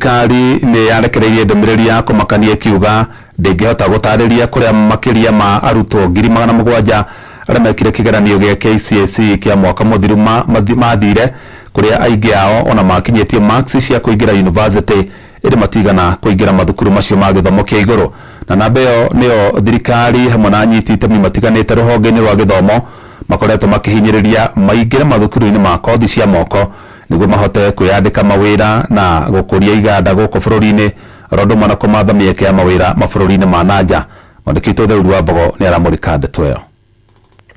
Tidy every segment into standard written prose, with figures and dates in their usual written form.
Thirikari nĩ yarekereirie ndũmĩrĩri ya kũmakania ĩkiuga ndĩngĩhota gũtarĩria kũrĩa makĩria ma arutwo 700,000 arĩa mekire kĩgeranio gĩa KCSE kĩa mwaka mũthiru mathire, kũrĩa aingĩ ao ona makinyĩtie marks cia kũingĩra university ĩndĩ matigana kũingĩra mathukuru macio ma gĩthomo kĩa igũrũ. Na namba ĩyo nĩyo thirikari hamwe na anyiti itemi matiganĩte rũhonge-inĩ rwa gĩthomo makoretwo makĩhinyĩrĩria maingĩre mathukuru-inĩ ma kothi cia moko nĩguo mahote kwĩyandĩka mawĩra na gũkũria iganda gũkũ bũrũri-inĩ, oro ũndũ ũmwe na kũmatha mĩeke ya mawĩra mabũrũri-inĩ ma nanja. Mwandĩki witũ Theuri wa Mbogo nĩ aramũrĩka ndeto ĩyo.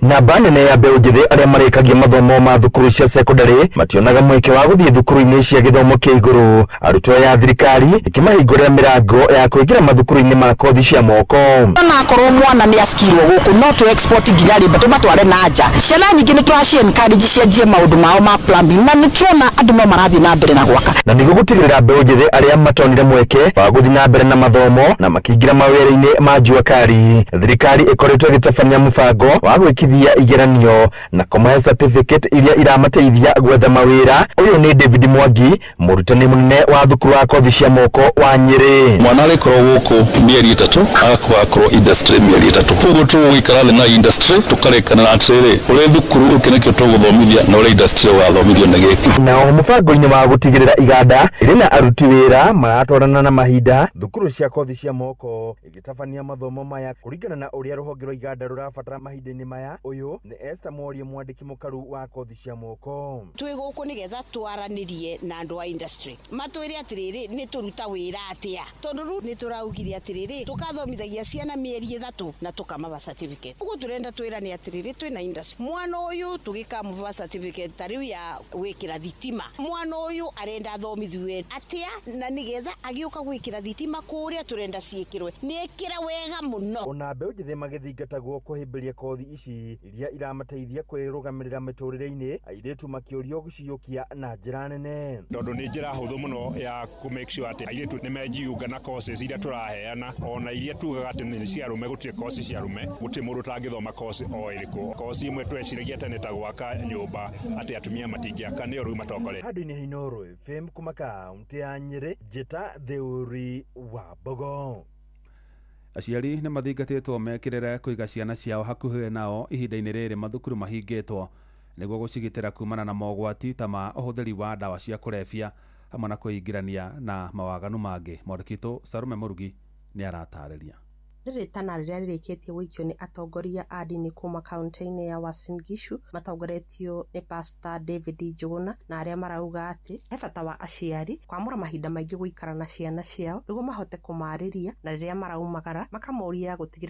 Namba nene ya mbeũ njĩthĩ arĩa marĩkagia mathomo ma thukuru cia sekondary mationaga mweke wa gũthiĩ thukuru-inĩ cia gĩthomo kĩa igũrũ. Arutwo ya thirikari ĩkĩmahingũrĩra mĩrango ya kũingĩra mathukuru-inĩ ma kothi cia moko. Ona akorwo mwana nĩ askirwo gũkũ, no tũ export nginya rĩmba tũmatware na nja. Ciana nyingĩ nĩ tũraci encourage cianjie maũndũ mao ma plumbing, na nĩ tuona andũ no marathiĩ na mbere na gwaka. Na nĩguo gũtigĩrĩra mbeũ njĩthĩ arĩa matonire mweke wa gũthiĩ na mbere na mathomo na makĩingĩra mawĩra-inĩ ma jua kali, thirikari ĩkoretwo ĩgĩtabania mũbango wa gwĩkithia igeranio na kũmahe certificate iria iramateithia gwetha mawĩra. Ũyũ nĩ David Mwangi, mũrutani mũnene wa thukuru wa kothi cia moko wa Nyĩrĩ. Mwana arĩkorwo gũkũ mĩeri 3, agakorwo industry mĩeri 3. Koguo tũgũikara thĩ na industry tũkarĩkanĩra atĩrĩrĩ, ũrĩ thukuru ũkĩ nĩkĩo tũgũthomithia, na ũrĩ industry ũgathomithio nĩ gĩkĩ. Nao mũbango-inĩ wa gũtigĩrĩra iganda irĩ na aruti wĩra maratwarana na mahinda, thukuru cia kothi cia moko ĩgĩtabania mathomo maya kũringana na ũrĩa rũhonge rwa iganda rũrabatara mahinda-inĩ maya. Ũyũ nĩ Esther Mworie, mwandĩki mũkaru wa kothi cia moko. Twĩ gũkũ nĩgetha twaranĩrie na andũ a industry, matwĩre atĩrĩrĩ, nĩ tũruta wĩra atĩa, tondũ rĩu nĩ tũraugire atĩrĩrĩ, tũkathomithagia ciana mĩeri 3 na tũkamaba certificate. Ũguo tũrenda twĩrane atĩrĩrĩ, twĩna industry, mwana ũyũ tũgĩkamũba certificate ta rĩu ya gwĩkĩra thitima, mwana ũyũ arenda athomithue atĩa, na nĩgetha agĩũka gwĩkĩra thitima kũrĩa tũrenda ciĩkĩrwe nĩ ĩkĩra wega mũno. Ona mbeũ njĩthĩ magĩthingatagwo kũhĩmbĩria kothi ici iria iramateithia kwĩrũgamĩrĩra mĩtũrĩre-inĩ, airĩtu makĩũrio gũciyũkia na njĩra nene. Tondũ nĩ njĩra hũthũ mũno ya kũ make sure atĩ airĩtu nĩ mejiunga na courses iria tũraheana, ona iria tugaga atĩ nĩ cia arũme. Gũtirĩ course cia arũme, gũtirĩ mũndũ ũtangĩthoma course o ĩrĩkũ. Course imwe tweciragia tene ta gwaka nyũmba atĩ atumia matingĩaka, nĩo rĩu matongoretie. Handũ-inĩ ha Inooro FM kuma kaunti ya Nyĩrĩ, njĩta Theuri wa Mbogo. Aciari nĩ mathingatĩtwo mekĩrĩre kũiga ciana ciao hakuhĩ nao ihinda-inĩ rĩrĩ mathukuru mahingĩtwo, nĩguo gũcigitĩra kumana na mogwati ta ma ũhũthĩri wa ndawa cia kũrebia hamwe na kwĩingĩrania na mawaganu mangĩ. Mwandĩki witũ Sarume Mũrugi nĩ aratarĩria. Nĩ rĩtana rĩrĩa rĩrĩkĩtie gũikio nĩ atongoria a ndini kuma kaunti-inĩ ya Uasin Gishu matongoretio nĩ Pastor David Njuguna, na arĩa marauga atĩ he bata wa aciari kwamũra mahinda maingĩ gũikara na ciana ciao nĩguo mahote kũmarĩria, na rĩrĩa maraumagara makamoria gũtigĩrĩra